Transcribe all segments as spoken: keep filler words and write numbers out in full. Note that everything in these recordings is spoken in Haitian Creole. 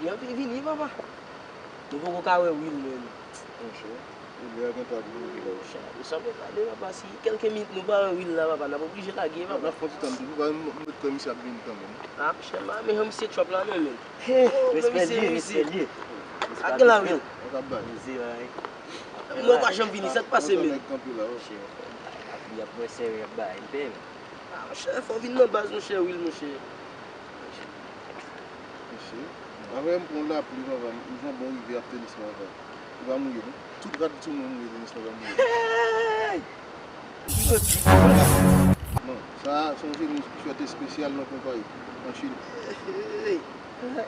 Li anvi vini, papa. Nou poko ka wè Will menm. Monchè, Will la gentan ap vini la. Monchè, nou sanble pale, papa. Si kèlke minit nou pa wè Will la, papa, n ap oblije lage, papa. N ap fè yon ti tann tou. Nou pa, nou, nou mèt kwè misye ap vini kanmenm. Ah, monchè, m pa renmen jan misye trap la non, menm. Oh, men respè misye, lye, misye. Respè lye. Ak la, Will. Mwen pa janm vini, sa k pase menm? Monchè, ap, ap mwen sere, ap bay, m pè. Ah, monchè, fò w vin nan baz, monchè, Will, monchè. Mesye, avè m pran lapli, papa, m jan bon rive ap tenis la, papa. Li pa mouye, non. Tout rad sou mwen mouye, tenis la pa mouye. Hey! Ki soti? Non, sa, se yon jeni, jwèt espesyal nan konpayi, an Chili. Hey!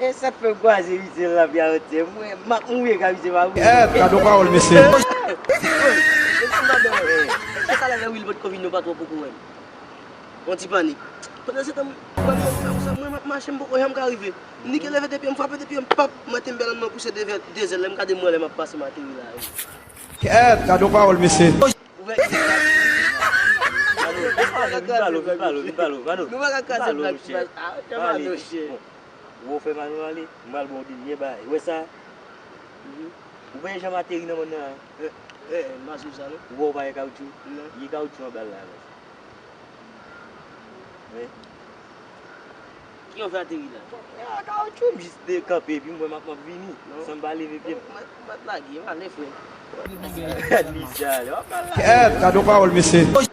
E sa k fè m kwaze misye la, pya yon tè. Mwen, m ap mouye ka misye pa mouye. Kèt, gade yon pawòl, mesye. Mesye, m pa byen wè. Mesye, talè lè Will potko vin, nou pa twò poko wè m. Yon ti panik. Pandan se tan, mwen, mwen, mwen, mwen, mwen, m ap mache, m poko janm ka rive. M nike leve de pye m, frape de pye m, pap, mwen te m bèl, mwen pouse de vè-, de zèl, lè m gade mwen, lè m ap pase, m ateri la. Kèt, gade yon pawòl, mesye. Ouvè. Vin pale, vin pale, vin pale, vin pale, vin pale. Nou pa ka kraze blak, monchè. Ah, ou fè mal, monchè. Bon, ou fè mal, nou ale. M pral ba w de byen bagay. Ou wè sa? Ou wè jan m ateri nan mòn nan? Eh, eh, m pa swiv sa, non. Ou wè w pa gen kawotchou? Non. Ye kawotchou anba l la, baz. Wi. Ki yon fè ateri la? Ah, kawotchou, m jis de kanpe, epi m wè m ap, m ap vini. Non. San m pa leve pye m. M ap, m ap lage, m ale, frè. Misye ale, w ap pale la. Kèt, gade yon pawòl, mesye. Bon,